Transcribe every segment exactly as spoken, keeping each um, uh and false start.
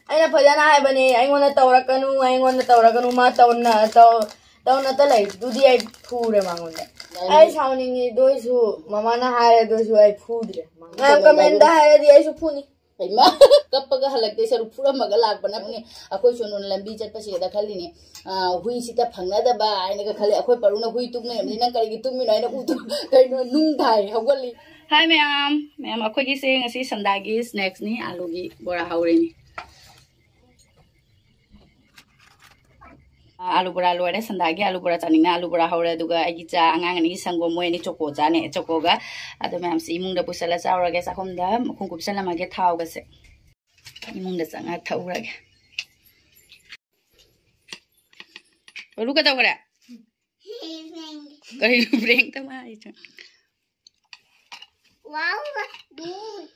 ꯑꯩꯅ ꯐꯖꯅ ꯍꯥꯏꯕꯅꯦ, ꯑꯩꯉꯣꯟꯗ ꯇꯧꯔꯛꯀꯅꯨ, ꯑꯩꯉꯣꯟꯗ ꯇꯧꯔꯛꯀꯅꯨ, ꯃꯥ ꯇꯧꯅ ꯇꯧ ꯇꯧꯅ ꯇ ꯂꯩ꯫ ꯑꯗꯨꯗꯤ ꯑꯩ ꯐꯨꯔꯦ ꯃꯉꯣꯟꯗ꯫ ꯑꯩ ꯁꯥꯎꯅꯤꯡꯉꯤ, ꯑꯗꯨ ꯑꯣꯏꯁꯨ ꯃꯃꯥꯅ ꯍꯥꯏꯔꯦ, ꯑꯗꯨ ꯑꯣꯏꯁꯨ ꯑꯩ ꯐꯨꯗ꯭ꯔꯦ꯫ ꯃꯌꯥꯝ ꯀꯃꯦꯟꯗ ꯍꯥꯏꯔꯗꯤ ꯑꯩꯁꯨ ꯐꯨꯅꯤ꯫ ꯍꯩꯃꯥ, ꯀꯞꯄꯒ ꯍꯜꯂꯛꯇꯦ ꯁꯔꯨꯛ ꯐꯨꯔꯝꯃꯒ ꯂꯥꯛꯄꯅ ꯐꯨꯅꯤ꯫ ꯑꯩꯈꯣꯏ ꯁꯣꯅꯨꯅ ꯂꯝꯕꯤ ꯆꯠꯄꯁꯤꯗ ꯈꯜꯂꯤꯅꯦ, ꯑ, ꯍꯨꯏꯁꯤꯗ ꯐꯪꯅꯗꯕ ꯍꯥꯏꯅꯒ ꯈꯜꯂꯤ꯫ ꯑꯩꯈꯣꯏ ꯄꯔꯨꯅ ꯍꯨꯏ ꯇꯨꯝꯅꯔꯝꯅꯤ, ꯅꯪ ꯀꯔꯤꯒꯤ ꯇꯨꯝꯃꯤꯅꯣ ꯍꯥꯏꯅ ꯎꯗꯣ ꯀꯩꯅꯣ ꯅꯨꯡ ꯊꯥꯏ ꯍꯧꯒꯠꯂꯤ꯫ ꯍꯥꯏ ꯃꯌꯥꯝ, ꯃꯌꯥꯝ ꯑꯩꯈꯣꯏꯒꯤꯁꯦ ꯉꯁꯤ ꯁꯟꯗꯥꯒꯤ ꯁ꯭ꯅꯦꯛꯁꯅꯤ, ꯑꯥꯂꯨꯒꯤ ꯕꯣꯔꯥ ꯍꯧꯔꯤꯅꯤ꯫ ꯑꯥꯂꯨ ꯕꯣꯔꯥ ꯂꯣꯏꯔꯦ, ꯁꯟꯗꯥꯒꯤ ꯑꯥꯂꯨ ꯕꯣꯔꯥ ꯆꯥꯅꯤꯡꯅ ꯑꯥꯂꯨ ꯕꯣꯔꯥ ꯍꯧꯔꯦ꯫ ꯑꯗꯨꯒ ꯑꯩꯒꯤ ꯆꯥ, ꯑꯉꯥꯡ ꯑꯅꯤꯒꯤ ꯁꯪꯒꯣꯝ, ꯃꯣꯏ ꯑꯅꯤ ꯆꯣꯀꯣ ꯆꯥꯅꯦ, ꯆꯣꯀꯣꯒ꯫ ꯑꯗꯣ ꯃꯌꯥꯝꯁꯤ ꯏꯃꯨꯡꯗ ꯄꯨꯁꯜꯂ ꯆꯥꯎꯔꯒꯦ, ꯆꯥꯛꯈꯨꯝꯗ ꯃꯈꯨꯝ ꯀꯨꯞꯁꯜꯂꯝꯃꯒꯦ ꯊꯥꯎꯒꯁꯦ꯫ ꯏꯃꯨꯡꯗ ꯆꯪꯉ ꯊꯛꯎꯔꯒꯦ꯫ ꯕꯂꯨ ꯀꯩꯗꯧꯈ꯭ꯔꯦ? ꯀꯔꯤꯅꯣ ꯄ꯭ꯔꯦꯡ ꯇꯧ ꯍꯥꯏꯁꯦ? Wow, dude.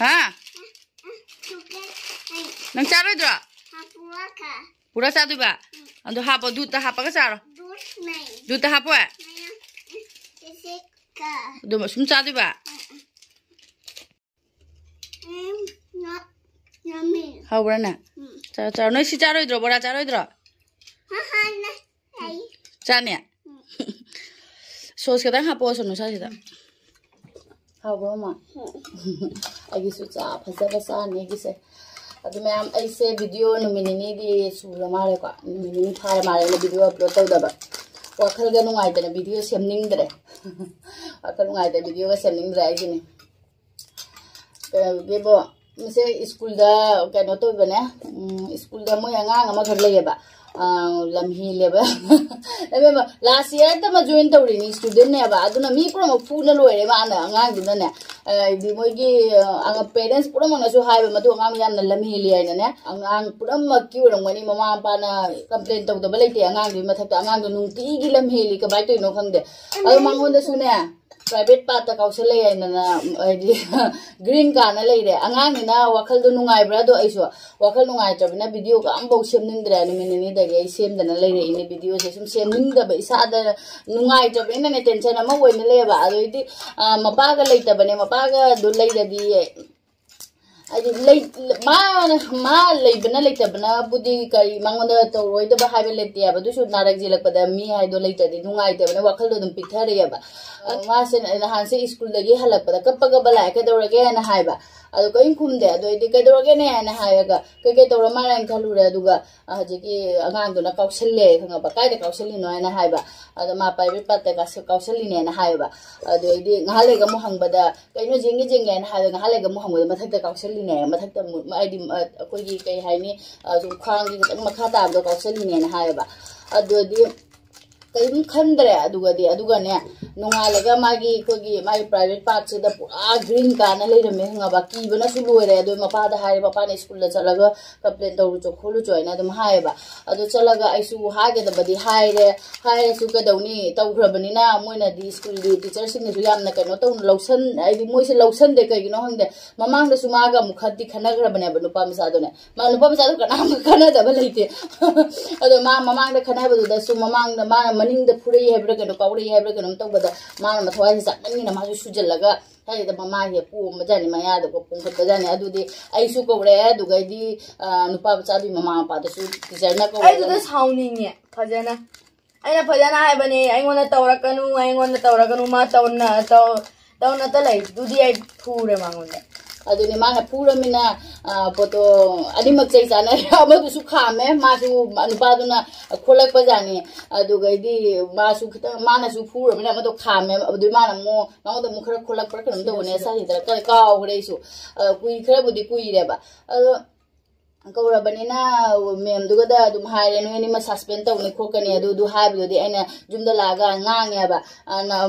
ꯍꯥ? ꯅꯪ ꯆꯥꯔꯣꯏꯗ꯭ꯔꯣ? ꯄꯨꯔꯥ ꯆꯥꯗꯣꯏꯕ? ꯑꯗꯣ ꯍꯥꯞꯄꯣ, ꯗꯨꯠꯇ ꯍꯥꯞꯄꯒ ꯆꯥꯔꯣ꯫ ꯗꯨꯠꯇ ꯍꯥꯞꯄꯣ? ꯑꯗꯨꯝ ꯁꯨꯝ ꯆꯥꯗꯣꯏꯕ? ꯎꯝ, ꯌꯥꯝ-, ꯌꯥꯝꯃꯦ꯫ ꯍꯥꯎꯕ꯭ꯔꯥꯅꯦ? ꯎꯝ꯫ ꯆꯥꯔꯣ, ꯆꯥꯔꯣ꯫ ꯅꯣꯏ ꯁꯤ ꯆꯥꯔꯣꯏꯗ꯭ꯔꯣ? ꯕꯣꯔꯥ ꯆꯥꯔꯣꯏꯗ꯭ꯔꯣ? ꯍꯥ, ꯍꯥ, ꯅ-, ꯑꯩ꯫ ꯆꯥꯅꯤ? ꯎꯝ꯫ ꯁꯣꯁ ꯈꯤꯇꯪ ꯍꯥꯞꯄꯛꯑꯣ, ꯁꯣꯅꯨ, ꯁꯥꯁꯤꯗ꯫ ꯍꯥꯎꯕ꯭ꯔꯣ, ꯃꯥ? ꯎꯝ꯫ ꯑꯩꯒꯤꯁꯨ ꯆꯥ ꯐꯖꯕ ꯆꯥꯅꯤ ꯑꯩꯒꯤꯁꯦ꯫ ꯑꯗꯨ ꯃꯌꯥꯝ, ꯑꯩꯁꯦ ꯚꯤꯗꯤꯑꯣ ꯅꯨꯃꯤꯠ ꯅꯤꯅꯤꯗꯤ ꯁꯨꯔ ꯃꯥꯜꯂꯦꯀꯣ꯫ ꯅꯨꯃꯤꯠ ꯅꯤꯅꯤ ꯐꯥꯔ ꯃꯥꯜꯂꯦ ꯑꯩꯅ ꯚꯤꯗꯤꯑꯣ ꯑꯞꯂꯣꯗ ꯇꯧꯗꯕ꯫ ꯋꯥꯈꯜꯒ ꯅꯨꯡꯉꯥꯏꯇꯅ ꯚꯤꯗꯤꯑꯣ ꯁꯦꯝꯅꯤꯡꯗ꯭ꯔꯦ꯫ ꯋꯥꯈꯜ ꯅꯨꯡꯉꯥꯏꯇꯅ ꯚꯤꯗꯤꯑꯣꯒ ꯁꯦꯝꯅꯤꯡꯗ꯭ꯔꯦ ꯑꯩꯒꯤꯅꯤ꯫ ꯀꯩꯅꯣꯒꯤꯕꯣ, ꯃꯁꯦ ꯁ꯭ꯀꯨꯜꯗ ꯀꯩꯅꯣ ꯇꯧꯕꯅꯦ, ꯎꯝ, ꯁ꯭ꯀꯨꯜꯗ ꯃꯣꯏ ꯑꯉꯥꯡ ꯑꯃꯈꯛ ꯂꯩꯌꯦꯕ, ꯑ, ꯂꯝ ꯍꯦꯜꯂꯦꯕ꯫ ꯏꯕꯦꯝꯃ, ꯂꯥꯁ ꯏꯌꯥꯔꯗ ꯑꯃ ꯖꯣꯏꯟ ꯇꯧꯔꯤꯅꯤ, ꯁ꯭ꯇꯨꯗꯦꯟꯅꯦꯕ, ꯑꯗꯨꯅ ꯃꯤ ꯄꯨꯝꯅꯃꯛ ꯐꯨꯅ ꯂꯣꯏꯔꯦ ꯃꯥꯅ ꯑꯉꯥꯡꯗꯨꯅꯅꯦ꯫ ꯑ, ꯍꯥꯏꯗꯤ ꯃꯣꯏꯒꯤ, ꯑ, ꯄꯦꯔꯦꯟꯁ ꯄꯨꯝꯅꯃꯛꯅꯁꯨ ꯍꯥꯏꯕ, ꯃꯗꯨ ꯑꯉꯥꯡ ꯌꯥꯝꯅ ꯂꯝ ꯍꯦꯜꯂꯤ ꯍꯥꯏꯅꯅꯦ꯫ ꯑꯉꯥꯡ ꯄꯨꯝꯅꯃꯛꯀꯤ ꯑꯣꯏꯔꯝꯒꯅꯤ, ꯃꯃꯥ ꯃꯄꯥꯅ ꯀꯝꯄ꯭ꯂꯦꯟ ꯇꯧꯗꯕ ꯂꯩꯇꯦ ꯑꯉꯥꯡꯗꯨꯒꯤ ꯃꯊꯛꯇ꯫ ꯑꯉꯥꯡꯗꯣ ꯅꯨꯡꯇꯤꯒꯤ ꯂꯝ ꯍꯦꯜꯂꯤ, ꯀꯃꯥꯏꯅ ꯇꯧꯔꯤꯅꯣ ꯈꯪꯗꯦ꯫ ꯑꯗꯣ ꯃꯉꯣꯟꯗꯁꯨꯅꯦ, ꯄ꯭ꯔꯥꯏꯚꯦꯠ ꯄꯥꯔꯠꯇ ꯀꯥꯎꯁꯜꯂꯛꯑꯦ ꯍꯥꯏꯗꯅ, ꯍꯥꯏꯗꯤ, ꯒ꯭ꯔꯤꯟ ꯀꯥꯅ ꯂꯩꯔꯦ꯫ ꯑꯉꯥꯡꯅꯤꯅ ꯋꯥꯈꯜꯗꯣ ꯅꯨꯡꯉꯥꯏꯕ꯭ꯔꯥ? ꯑꯗꯣ ꯑꯩꯁꯨ ꯋꯥꯈꯜ ꯅꯨꯡꯉꯥꯏꯇ꯭ꯔꯕꯅꯤꯅ ꯚꯤꯗꯤꯑꯣꯒ ꯑꯝꯐꯥꯎ ꯁꯦꯝꯅꯤꯡꯗ꯭ꯔꯦ꯫ ꯅꯨꯃꯤꯠ ꯅꯤꯅꯤꯗꯒꯤ ꯑꯩ ꯁꯦꯝꯗꯅ ꯂꯩꯔꯛꯏꯅꯦ ꯚꯤꯗꯤꯑꯣꯁꯦ꯫ ꯁꯨꯝ ꯁꯦꯝꯅꯤꯡꯗꯕ, ꯏꯁꯥꯗ ꯅꯨꯡꯉꯥꯏꯇ꯭ꯔꯕꯅꯤꯅꯅꯦ, ꯇꯦꯟꯁꯟ ꯑꯃ ꯑꯣꯏꯅ ꯂꯩꯌꯦꯕ꯫ ꯑꯗꯩꯗꯤ, ꯑ, ꯃꯄꯥꯒ ꯂꯩꯇꯕꯅꯦ, ꯃꯄꯥꯒ ꯑꯗꯨ ꯂꯩꯔꯗꯤ ꯍꯥꯏꯗꯤ ꯂꯩ ꯃꯥ ꯃꯥ ꯂꯩꯕꯅ ꯂꯩꯇꯕꯅꯕꯨꯗꯤ ꯀꯔꯤ ꯃꯉꯣꯟꯗ ꯇꯧꯔꯣꯏꯗꯕ ꯍꯥꯏꯕ ꯂꯩꯇꯦꯕ꯫ ꯑꯗꯨꯁꯨ ꯅꯥꯔꯛ ꯌꯦꯛꯂꯛꯄꯗ ꯃꯤ ꯍꯥꯏꯗꯣ ꯂꯩꯇ꯭ꯔꯗꯤ ꯅꯨꯡꯉꯥꯏꯇꯕꯅ ꯋꯥꯈꯜꯗꯣ ꯑꯗꯨꯝ ꯄꯤꯛꯊꯔꯛꯑꯦꯕ꯫ ꯃꯥꯁꯦ ꯅꯍꯥꯟꯁꯦ ꯁ꯭ꯀꯨꯜꯗꯒꯤ ꯍꯜꯂꯛꯄꯗ ꯀꯞꯄꯒ ꯂꯥꯛꯑꯦ, "ꯀꯩꯗꯧꯔꯒꯦꯅ?" ꯍꯥꯏꯕ꯫ ꯑꯗꯣ ꯀꯔꯤꯝ ꯈꯨꯝꯗꯦ꯫ ꯑꯗꯣ ꯑꯩꯗꯤ ꯀꯩꯗꯧꯔꯒꯦꯅꯦꯅ ꯍꯥꯏꯔꯒ ꯀꯩꯀꯩ ꯇꯧꯔ ꯃꯥꯜꯂꯦꯅ ꯈꯜꯂꯨꯔꯦ꯫ ꯑꯗꯨꯒ ꯍꯧꯖꯤꯛꯀꯤ ꯑꯉꯥꯡꯗꯨꯅ ꯀꯥꯎꯁꯜꯂꯦ, ꯈꯪꯉꯕ? "ꯀꯥꯏꯗ ꯀꯥꯎꯁꯜꯂꯤꯅꯣ?" ꯍꯥꯏꯅ ꯍꯥꯏꯕ꯫ ꯑꯗꯣ ꯃꯥ private part ꯇ ꯀꯥꯎꯁꯜꯂꯤꯅꯦꯅ ꯍꯥꯏꯌꯦꯕ꯫ ꯑꯗꯨ ꯑꯩꯗꯤ ꯉꯥꯏꯍꯥꯛ ꯂꯩꯒ ꯑꯃꯨꯛ ꯍꯪꯕꯗ, "ꯀꯩꯅꯣ ꯌꯦꯡꯒꯦ ꯌꯦꯡꯒꯦ" ꯍꯥꯏꯅ ꯍꯥꯏꯕꯗ ꯉꯥꯏꯍꯥꯛ ꯂꯩꯒ ꯑꯃꯨꯛ ꯍꯪꯕꯗ ꯃꯊꯛꯇ ꯀꯥꯎꯁꯜꯂꯤꯅꯦ, ꯃꯊꯛꯇ ꯑꯃꯨꯛ ꯍꯥꯏꯗꯤ ꯑꯩꯈꯣꯏꯒꯤ ꯀꯩ ꯍꯥꯏꯅꯤ, ꯁꯨꯝ ꯈ꯭ꯋꯥꯡꯒꯤ ꯈꯤꯇꯪ ꯃꯈꯥ ꯇꯥꯕꯗꯣ ꯀꯥꯎꯁꯜꯂꯤꯅꯦꯅ ꯍꯥꯏꯌꯦꯕ꯫ ꯑꯗꯨꯗꯤ ꯀꯔꯤꯝ ꯈꯟꯗ꯭ꯔꯦ꯫ ꯑꯗꯨꯒꯗꯤ ꯑꯗꯨꯒꯅꯦ, ꯅꯣꯡꯉꯥꯜꯂꯒ ꯃꯥꯒꯤ ꯑꯩꯈꯣꯏꯒꯤ ꯃꯥꯒꯤ private part ꯁꯤꯗ ꯄꯨꯔꯥ green ꯀꯥꯅ ꯂꯩꯔꯝꯃꯦ, ꯈꯪꯉꯕ? ꯀꯤꯕꯅꯁꯨ ꯂꯣꯏꯔꯦ꯫ ꯑꯗꯨ ꯃꯄꯥꯗ ꯍꯥꯏꯔꯦ, ꯃꯄꯥꯅ ꯁ꯭ꯀꯨꯜꯗ ꯆꯠꯂꯒ complain ꯇꯧꯔꯨꯆꯣ ꯈꯣꯠꯂꯨꯆꯣ ꯍꯥꯏꯅ ꯑꯗꯨꯝ ꯍꯥꯏꯌꯦꯕ꯫ ꯑꯗꯨ ꯆꯠꯂꯒ ꯑꯩꯁꯨ ꯍꯥꯏꯒꯗꯕꯗꯤ ꯍꯥꯏꯔꯦ, ꯍꯥꯏꯔꯁꯨ ꯀꯩꯗꯧꯅꯤ, ꯇꯧꯈ꯭ꯔꯕꯅꯤꯅ꯫ ꯃꯣꯏꯅꯗꯤ ꯁ꯭ꯀꯨꯜꯒꯤ ꯇꯤꯆꯔꯁꯤꯡꯅꯁꯨ ꯌꯥꯝꯅ ꯀꯩꯅꯣ ꯇꯧꯅ ꯂꯧꯁꯟ ꯍꯥꯏꯗꯤ ꯃꯣꯏꯁꯦ ꯂꯧꯁꯟꯗꯦ, ꯀꯩꯒꯤꯅꯣ ꯈꯪꯗꯦ꯫ ꯃꯃꯥꯡꯗꯁꯨ ꯃꯥꯒ ꯑꯃꯨꯛ ꯈꯔꯗꯤ ꯈꯟꯅꯈ꯭ꯔꯕꯅꯦꯕ ꯅꯨꯄꯥ ꯃꯆꯥꯗꯨꯅꯦ꯫ ꯃꯥ ꯅꯨꯄꯥ ꯃꯆꯥꯗꯨ ꯀꯅꯥꯝꯒ ꯈꯟꯅꯗꯕ ꯂꯩꯇꯦ꯫ ꯑꯗꯣ ꯃꯥ ꯃꯃꯥꯡꯗ ꯈꯟꯅꯕꯗꯨꯗꯁꯨ ꯃꯃꯥꯡꯗ ꯃꯥꯅ ꯃꯅꯤꯡꯗ ꯐꯨꯔꯛꯏ ꯍꯥꯏꯕ꯭ꯔꯥ ꯀꯩꯅꯣ, ꯀꯥꯎꯔꯛꯏ ꯍꯥꯏꯕ꯭ꯔꯥ ꯀꯩꯅꯣꯝ ꯇꯧꯕꯗ ꯃꯥꯅ ꯃꯊꯋꯥꯏꯁꯦ ꯆꯥꯛꯃꯟꯒꯤꯅ ꯃꯥꯁꯨ ꯁꯨꯖꯜꯂꯒ ꯍꯥꯏꯗ ꯃꯃꯥꯏꯁꯦ ꯄꯣꯝꯕꯖꯥꯠꯅꯤ, ꯃꯌꯥꯗꯀꯣ ꯄꯣꯝꯈꯠꯄꯖꯥꯠꯅꯤ꯫ ꯑꯗꯨꯗꯤ ꯑꯩꯁꯨ ꯀꯧꯔꯛꯑꯦ, ꯑꯗꯨꯒꯩꯗꯤ ꯅꯨꯄꯥ ꯃꯆꯥꯗꯨꯒꯤ ꯃꯃꯥ ꯃꯄꯥꯗꯁꯨ ꯇꯤꯆꯔꯅ ꯀꯧꯔꯛꯑꯦ꯫ ꯁꯥꯎꯅꯤꯡꯉꯦ ꯐꯖꯅ꯫ ꯑꯩꯅ ꯐꯖꯅ ꯍꯥꯏꯕꯅꯦ, "ꯑꯩꯉꯣꯟꯗ ꯇꯧꯔꯛꯀꯅꯨ, ꯑꯩꯉꯣꯟꯗ ꯇꯧꯔꯛꯀꯅꯨ, ꯃꯥ ꯇꯧꯅ ꯇꯧ ꯇꯧꯅꯇ ꯂꯩ"꯫ ꯑꯗꯨꯗꯤ ꯑꯩ ꯐꯨꯔꯦ ꯃꯉꯣꯟꯗ꯫ ꯑꯗꯨꯅꯤ ꯃꯥꯅ ꯐꯨꯔꯃꯤꯅ ꯄꯣꯠꯇꯣ ꯑꯅꯤꯃꯛ ꯆꯩ ꯆꯥꯅꯔꯦ꯫ ꯑꯃꯗꯨꯁꯨ ꯈꯥꯝꯃꯦ, ꯃꯥꯁꯨ ꯅꯨꯄꯥꯗꯨꯅ ꯈꯣꯠꯂꯛꯄꯖꯥꯠꯅꯤ꯫ ꯑꯗꯨꯒꯩꯗꯤ ꯃꯥꯁꯨ ꯈꯤꯇꯪ, ꯃꯥꯅꯁꯨ ꯐꯨꯔꯃꯤꯅ ꯑꯃꯗꯣ ꯈꯥꯝꯃꯦ꯫ ꯑꯗꯨꯏ ꯃꯥꯅ ꯑꯃꯨꯛ ꯃꯉꯣꯟꯗ ꯑꯃꯨꯛ ꯈꯔ ꯈꯣꯠꯂꯛꯄ꯭ꯔꯥ ꯀꯩꯅꯣꯝ ꯇꯧꯕꯅꯦ, ꯁꯥꯊꯤꯗꯔ ꯀꯔꯤ ꯀꯥꯎꯈ꯭ꯔꯦ ꯑꯩꯁꯨ꯫ ꯀꯨꯏ ꯈꯔꯕꯨꯗꯤ ꯀꯨꯏꯔꯦꯕ꯫ ꯑꯗꯣ ꯀꯧꯔꯕꯅꯤꯅ ꯃꯦꯝꯗꯨꯒꯗ ꯑꯗꯨꯝ ꯍꯥꯏꯔꯦ, "ꯅꯣꯏ ꯑꯅꯤꯃꯛ suspend ꯇꯧꯅꯤ ꯈꯣꯠꯀꯅꯤ", ꯑꯗꯨꯗꯨ ꯍꯥꯏꯕꯗꯨꯗꯤ ꯑꯩꯅ ꯌꯨꯝꯗ ꯂꯥꯛꯑꯒ ꯉꯥꯡꯉꯦꯕ꯫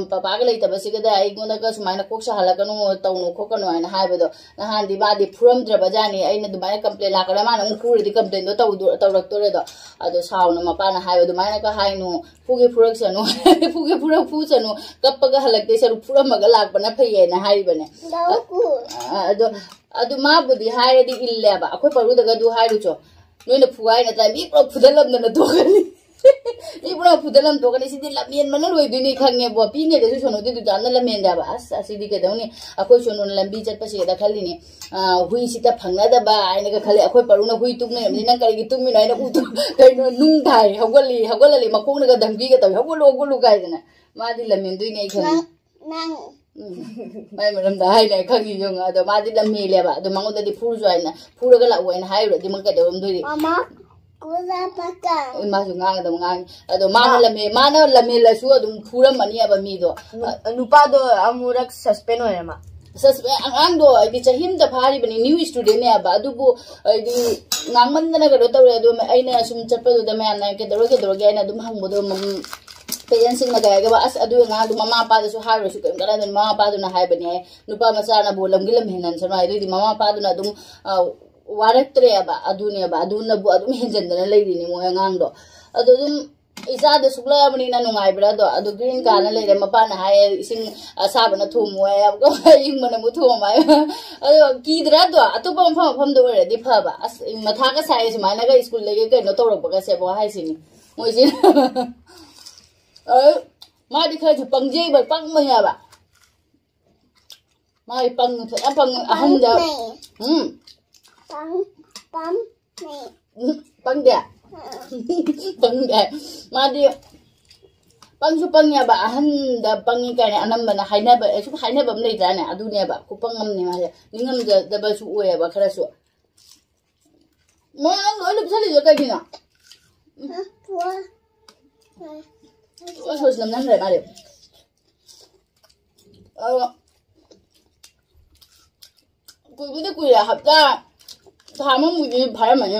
"ꯄꯄꯥꯒ ꯂꯩꯇꯕꯁꯤꯒꯗ ꯑꯩꯉꯣꯟꯗꯒ ꯁꯨꯃꯥꯏꯅ ꯀꯣꯛ ꯁꯥꯍꯜꯂꯛꯀꯅꯨ, ꯇꯧꯅꯨ ꯈꯣꯠꯀꯅꯨ" ꯍꯥꯏꯅ ꯍꯥꯏꯕꯗꯣ꯫ ꯅꯍꯥꯟꯗꯤ ꯃꯥꯗꯤ ꯐꯨꯔꯝꯗ꯭ꯔꯕꯖꯥꯠꯅꯤ꯫ ꯑꯩꯅ ꯑꯗꯨꯃꯥꯏꯅ complain ꯂꯥꯛꯀꯅꯤ, ꯃꯥꯅ ꯑꯃꯨꯛ ꯐꯨꯔꯗꯤ complain ꯗꯣ ꯇꯧꯔꯛꯇꯣꯔꯦꯗꯣ꯫ ꯑꯗꯣ ꯁꯥꯎꯅ ꯃꯄꯥꯅ ꯍꯥꯏꯕ, "ꯑꯗꯨꯃꯥꯏꯅꯒ ꯍꯥꯏꯅꯨ, ꯐꯨꯒꯦ ꯐꯨꯔꯛꯁꯅꯨ, ꯐꯨꯒꯦ ꯐꯨꯔꯛ ꯐꯨꯁꯅꯨ, ꯀꯞꯄꯒ ꯍꯜꯂꯛꯇꯦ ꯁꯔꯨꯛ ꯐꯨꯔꯝꯃꯒ ꯂꯥꯛꯄꯅ ꯐꯩ" ꯍꯥꯏꯅ ꯍꯥꯏꯔꯤꯕꯅꯦ꯫ ꯑꯗꯣ ꯑꯗꯨ ꯃꯥꯕꯨꯗꯤ ꯍꯥꯏꯔꯗꯤ ꯏꯜꯂꯦꯕ꯫ ꯑꯩꯈꯣꯏ ꯄꯔꯨꯗꯒ ꯑꯗꯨ ꯍꯥꯏꯔꯨꯆꯣ, "ꯅꯣꯏꯅ ꯐꯨ ꯍꯥꯏ ꯅꯠꯇ꯭ꯔꯥ?" ꯃꯤ ꯄꯨꯂꯞ ꯐꯨꯗꯠꯂꯝꯗꯅ ꯇꯣꯛꯀꯅꯤ꯫ ꯃꯤ ꯄꯨꯔꯥ ꯐꯨꯗꯠꯂꯝ ꯊꯣꯛꯀꯅꯤ꯫ ꯁꯤꯗꯤ ꯂꯝꯍꯦꯟꯕꯅ ꯂꯣꯏꯗꯣꯏꯅꯤ ꯈꯪꯉꯦꯕꯣ꯫ ꯄꯤꯛꯏꯉꯩꯗꯁꯨ ꯁꯣꯅꯨꯗꯤ ꯗꯨꯀꯥꯟꯗ ꯂꯝꯍꯦꯟꯗꯦꯕ꯫ ꯑꯁ, ꯑꯁꯤꯗꯤ ꯀꯩꯗꯧꯅꯤ? ꯑꯩꯈꯣꯏ ꯁꯣꯅꯨꯅ ꯂꯝꯕꯤ ꯆꯠꯄꯁꯤꯗ ꯈꯜꯂꯤꯅꯤ, "ꯑꯥ, ꯍꯨꯏꯁꯤꯇ ꯐꯪꯅꯗꯕ" ꯍꯥꯏꯅꯒ ꯈꯜꯂꯤ꯫ ꯑꯩꯈꯣꯏ ꯄꯔꯨꯅ ꯍꯨꯏ ꯇꯨꯝꯅꯔꯝꯅꯤ, "ꯅꯪ ꯀꯔꯤꯒꯤ ꯇꯨꯝꯃꯤꯅꯣ?" ꯍꯥꯏꯅ ꯎꯗꯣ ꯀꯩꯅꯣ, ꯅꯨꯡ ꯊꯥꯏ, ꯍꯧꯒꯠꯂꯤ, ꯍꯧꯒꯠꯂꯂꯤ, ꯃꯈꯣꯡꯅꯒ ꯙꯝꯀꯤꯒ ꯇꯧꯏ, "ꯍꯧꯒꯠꯂꯨ, ꯍꯧꯒꯠꯂꯨ" ꯀꯥꯏꯗꯅ꯫ ꯃꯥꯗꯤ ꯂꯝꯍꯦꯟꯗꯣꯏꯅꯦ ꯑꯩ ꯈꯪꯉꯤ꯫ ꯅꯪ, ꯅꯪ꯫ ꯎꯝ꯫ ꯃꯥꯏ ꯃꯔꯝꯗ ꯍꯥꯏꯅꯦ, ꯈꯪꯉꯤ ꯌꯦꯡꯉꯣ꯫ ꯑꯗꯣ ꯃꯥꯗꯤ ꯂꯝꯍꯦꯜꯂꯦꯕ꯫ ꯑꯗꯣ ꯃꯉꯣꯟꯗꯗꯤ "ꯐꯨꯔꯨꯁꯨ" ꯍꯥꯏꯅ, "ꯐꯨꯔꯒ ꯂꯥꯛꯑꯣ" ꯍꯥꯏꯅ ꯍꯥꯏꯔꯨꯔꯗꯤ ꯃꯥ ꯀꯩꯗꯧꯔꯝꯗꯣꯏꯅꯣ? ꯃꯃꯥ, ꯀꯨꯂꯥ ꯄꯀꯥ꯫ ꯑꯦ, ꯃꯥꯁꯨ ꯉꯥꯡꯒꯗꯕ ꯉꯥꯡꯉꯤ꯫ ꯑꯗꯣ ꯃꯥꯅ ꯃꯥ ꯂꯝꯍꯦ-, ꯃꯥꯅ ꯂꯝꯍꯦꯜꯂꯁꯨ ꯑꯗꯨꯝ ꯐꯨꯔꯝꯃꯅꯤꯕ ꯃꯤꯗꯣ꯫ ꯅꯨ-, ꯅꯨꯄꯥꯗꯣ ꯑꯃꯨꯔꯛ suspend ꯑꯣꯏꯔꯦ ꯃꯥ꯫ Suspend, ꯑꯉꯥꯡꯗꯣ ꯍꯥꯏꯗꯤ ꯆꯍꯤ ꯑꯃꯇ ꯐꯥꯔꯤꯕꯅꯤ, new studentꯅꯦꯕ꯫ ꯑꯗꯨꯕꯨ ꯍꯥꯏꯗꯤ ꯉꯥꯡꯃꯟꯗꯅ ꯀꯩꯅꯣ ꯇꯧꯔꯦ꯫ ꯑꯗꯣ ꯑꯩꯅ ꯁꯨꯝ ꯆꯠꯄꯗꯨꯗ ꯃꯌꯥꯝꯅ "ꯀꯩꯗꯧꯔꯒꯦ, ꯀꯩꯗꯧꯔꯒꯦ?" ꯍꯥꯏꯅ ꯑꯗꯨꯝ ꯍꯪꯕꯗꯣ, ꯃꯝ-, parentsꯁꯤꯡꯅ ꯀꯩ ꯍꯥꯏꯒꯦꯕ, "ꯑꯁ, ꯑꯗꯨ ꯑꯉꯥꯡꯗꯣ ꯃꯃꯥ ꯃꯄꯥꯗꯁꯨ ꯍꯥꯏꯔꯨꯔꯁꯨ ꯀꯔꯤꯝ ꯀꯥꯟꯅꯗꯕꯅꯤ, ꯃꯃꯥ ꯃꯄꯥꯗꯨꯅ ꯍꯥꯏꯕꯅꯦ, ꯅꯨꯄꯥ ꯃꯆꯥꯅꯕꯨ ꯂꯝꯒꯤ ꯂꯝ ꯍꯦꯟꯍꯟꯁꯅꯨ" ꯍꯥꯏ꯫ ꯑꯗꯨꯏꯗꯤ ꯃꯃꯥ ꯃꯄꯥꯗꯨꯅ ꯑꯗꯨꯝ, ꯑ, ꯋꯥꯔꯛꯇ꯭ꯔꯦꯕ꯫ ꯑꯗꯨꯅꯦꯕ, ꯑꯗꯨꯅꯕꯨ ꯑꯗꯨꯝ ꯍꯦꯟꯖꯟꯗꯅ ꯂꯩꯔꯤꯅꯤ ꯃꯣꯏ ꯑꯉꯥꯡꯗꯣ꯫ ꯑꯗꯣ ꯑꯗꯨꯝ ꯏꯆꯥꯗ ꯁꯨꯛꯂꯛꯑꯕꯅꯤꯅ ꯅꯨꯡꯉꯥꯏꯕ꯭ꯔꯥ ꯑꯗꯣ? ꯑꯗꯣ green ꯀꯥꯅ ꯂꯩꯔꯦ, ꯃꯄꯥꯅ ꯍꯥꯏꯌꯦ, "ꯏꯁꯤꯡ ꯑꯁꯥꯕꯅ ꯊꯣꯝꯃꯨ" ꯍꯥꯏ, ꯑꯌꯤꯡꯕꯅ ꯑꯃꯨꯛ ꯊꯣꯝꯃꯨ ꯍꯥꯏ꯫ ꯑꯗꯣ ꯀꯤꯗ꯭ꯔꯥ ꯑꯗꯣ? ꯑꯇꯣꯞꯄ ꯃꯐꯝ ꯃꯐꯝꯗ ꯑꯣꯏꯔꯗꯤ ꯐꯕ꯫ ꯑꯁ, ꯃꯊꯥꯒ ꯁꯥꯏꯌꯦ ꯁꯨꯃꯥꯏꯅꯒ ꯁ꯭ꯀꯨꯜꯗꯒꯤ ꯀꯩꯅꯣ ꯇꯧꯔꯛꯄꯒꯁꯦꯕꯣ ꯍꯥꯏꯁꯤꯅꯤ ꯃꯣꯏꯁꯦ꯫ ꯑꯗꯨ ꯃꯥꯗꯤ ꯈꯔꯁꯨ ꯄꯪꯖꯩꯕ, ꯄꯪꯕꯅꯦꯕ꯫ ꯃꯥꯗꯤ ꯄꯪ-, ꯐꯖꯅ ꯄꯪꯉꯤ꯫ ꯑꯍꯟꯗ, ꯄꯪꯉꯦ꯫ ꯎꯝ꯫ ꯄꯪ-, ꯄꯪꯉꯦ꯫ ꯎꯝ, ꯄꯪꯗꯦ? ꯄꯪꯗꯦ꯫ ꯃꯥꯗꯤ ꯄꯪꯁꯨ ꯄꯪꯉꯦꯕ, ꯑꯍꯟꯗ ꯄꯪꯉꯤ ꯀꯥꯏꯅ ꯑꯅꯝꯕꯅ ꯍꯥꯏꯅꯕ, ꯁꯨꯝ ꯍꯥꯏꯅꯕ ꯑꯃ ꯂꯩꯇ꯭ꯔꯥꯅꯦ? ꯑꯗꯨꯅꯦꯕ, ꯈꯨꯄꯪ ꯑꯃꯅꯦ ꯃꯥꯁꯦ꯫ ꯅꯤꯡꯉꯝꯗꯕꯁꯨ ꯑꯣꯏꯌꯦꯕ ꯈꯔꯁꯨ꯫ ꯃꯥ ꯅꯪ ꯂꯣꯏ ꯂꯨꯞꯁꯜꯂꯤꯗꯣ ꯀꯩꯒꯤꯅꯣ? ꯎꯝ꯫ ꯍꯥ? ꯄꯨꯔꯥ꯫ ꯂꯣꯏ ꯁꯣꯏꯁ ꯅꯝꯖꯟꯈ꯭ꯔꯦ ꯃꯥꯗꯤ꯫ ꯑꯗꯣ ꯀꯨꯏꯕꯨꯗꯤ ꯀꯨꯏꯔꯦ, ꯍꯞꯇꯥ ꯊꯥ ꯑꯃꯃꯨꯛꯇꯤ ꯐꯥꯔꯝꯃꯅꯤ꯫